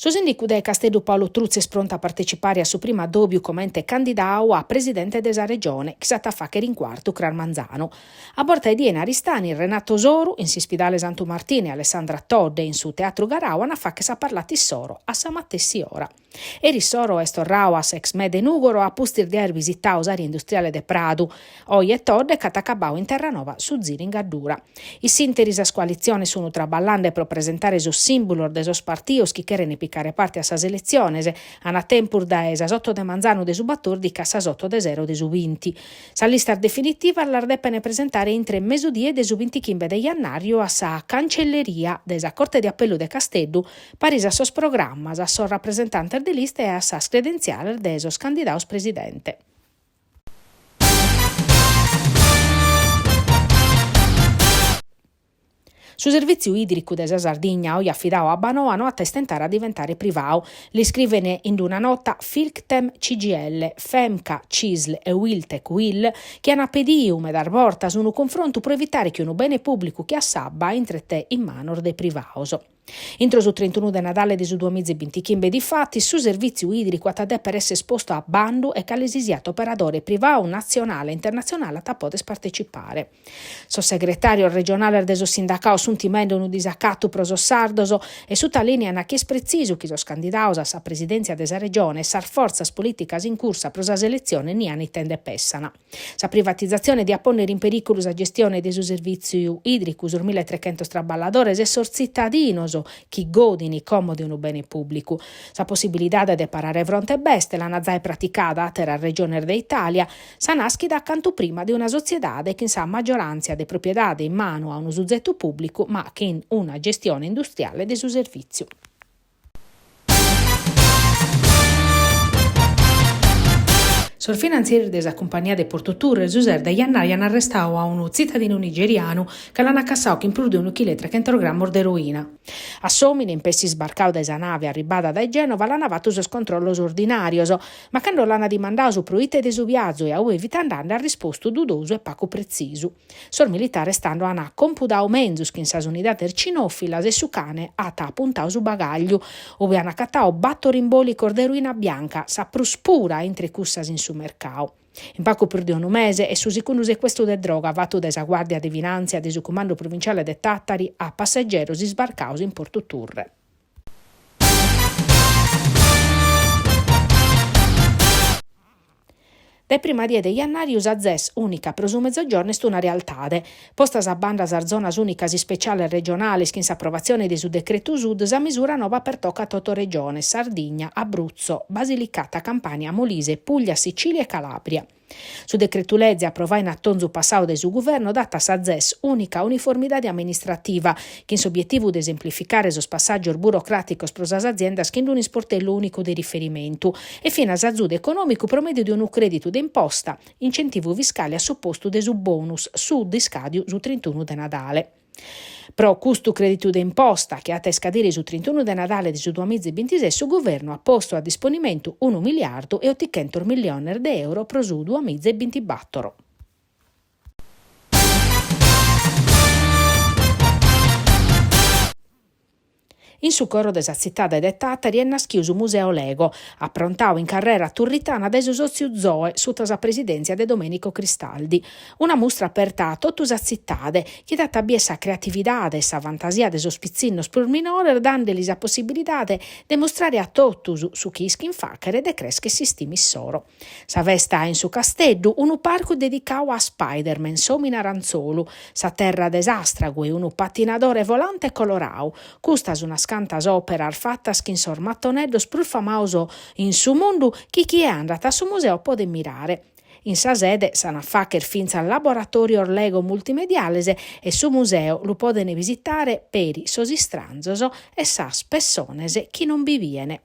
Su sìndicu de Casteddu Paolo Truzzu est prontu a partecipare a su primu addòbiu comente candidadu a presidente de sa Regione, chi s'at a fàghere in Cuartu cras manzanu. A borta 'e die in Aristanis, Renato Soru, in s'ispidale Santu Martinu e Alessandra Todde in su Teatru Garau an a fàghere sa parlata issoro a sa matessi ora. Eris Soru est torradu a s'ExMè de Nùgoro a pustis de aer visitadu s'àrea industriale de Pradu. Oje Todde ch'at acabadu in Terranova su ziru in Gaddura. In s'ìnteri sas coalitziones sun traballende pro presentare sos sìmbulos de sos partidos chi cheren picare parte a sas eletziones. An tempus dae sas oto de manzanu de su batòrdichi a sas oto de sero de su binti. Sas listas definitivas las depen presentare intre mesudie de su bintichimbe de jannàriu a sa Cancelleria de sa Corte de Apellu de Casteddu, paris a sos programmas, a sos rapresentantes de lista e a sas credentziales de sos candidados presidente. Su servìtziu ìdricu de sa Sardigna, oje afidadu a Abbanoa, no at a istentare a diventare privadu. L'iscriven in una nota Filctem CGIL, Femca Cisl e Uiltec Uil, chi an pedidu medas bortas unu cunfrontu pro evitare chi unu bene pùblicu che a s'abba intret in manos de privados. Intro su trintunu de Nadale de su duamiza e bintichimbe, difatis, su servìtziu ìdricu at a dèpere èssere postu a bandu e cale si siat operadore privadu natzionale e internatzionale at a pòdere partecipare. Sos segretàrios regionales de sos sindacados sunt timende unu disacatu pro sos sardos e sutalìnian chi est pretzisu chi sos candidados a sa presidèntzia de sa Regione e sas fortzas polìticas in cursa pro sas eletziones nian ite nde pessan. Sa privatizatzione diat pònnere in perìculu sa gestione de su servìtziu ìdricu, sos milletrechentos traballadores e sos tzitadinos chi godin como de unu bene pùblicu. Sa possibilidade de parare fronte b'est, l'an zai praticada àteras regiones de Itàlia, sa nàschida cantu prima de una sotziedade chin sa magioràntzia de propiedade in manu a unu suzetu pùblicu ma chin una gestione industriale de su servìtziu. Sos finantzieris de sa cumpagnia de Portu Turre su ses de jannàriu an arrestadu a unu tzitadinu nigerianu ca l'an cassadu chin prus de unu chilu e trechentos grammos de eroina. A s'òmine, in pessi isbarcadu dae sa nave arribbada dae Gènova, l'an fatu sos controllos ordinàrios, ma cando l'an dimandadu su proite de su viazu e a ue fit andende at rispostu dudosu e pagu pretzisu. Sos militares tando an compudadu menzus chin sas unidades cinòfilas e su cane at apuntadu su bagàgliu, ue an acatadu bator imbòlicos de eroina bianca, sa prus pura intre cussas in su mercadu. In pagu prus de unu mese est su segundu secuestru de droga fatu dae sa Guàrdia de Finàntzia de su Cumandu Provinciale de Tàtari a passegeros isbarcados in Portu Turre. Dae prima die de jannàriu sa ZES ùnica pro su Mezzogiorno est una realtade. Postas a banda sas zonas ùnicas ispeciales regionales chin s'aprovatzione de su decretu Sud, sa misura noba pertocat oto regiones, Sardigna, Abruzzo, Basilicata, Campania, Molise, Puglia, Sicilia e Calabria. Su decretu leze aprovadu in atonzu passadu dae su Guvernu dat a sa ZES ùnica uniformidade amministrativa, chin s'obietivu de semplificare sos passàgios burocràticos pro sas aziendas chin un'isportellu ùnicu de riferimentu e finas azudu econòmicu pro mèdiu de unu crèditu de imposta, incentivu fiscale a su postu de su bonus Sud iscàdiu su trintunu de Nadale. Pro custu crèditu de imposta, chi at a iscadire su trintunu de Nadale de su duamiza e bintises, su Guvernu at postu a disponimentu unu miliardu e otichentos milliones de euro pro su duamiza e bintibàtoro. In su coro de sa tzitade de Tàtari est naschiu su Museo Lego, aprontau in carrera Turritana dae su sòtziu Zoe, suta sa presidèntzia de Domenico Cristaldi. Una mustra aperta a totu sa tzitade, chi dat a bier sa creatividade e sa fantasia de sos pitzinnos prus minores dande-li sa possibilidade de mustrare a totus su chi ischin fàchere e de crèschere s'istima issoro. Sa festa in su Casteddu, unu parcu dedicadu a Spiderman, s'òmine arantzolu, sa terra de s'àstragu e unu patinadore volante coloradu. Custas unas cantas òperas fatas chin sos matoneddos prus famados in su mundu chi chie andat a su museu podet mirare. In sa sede s'an a fàghere fintzas laboratòrios Lego multimediales e su museu lu poden visitare peri sos istranzos e sas pessones chi non bi bivent.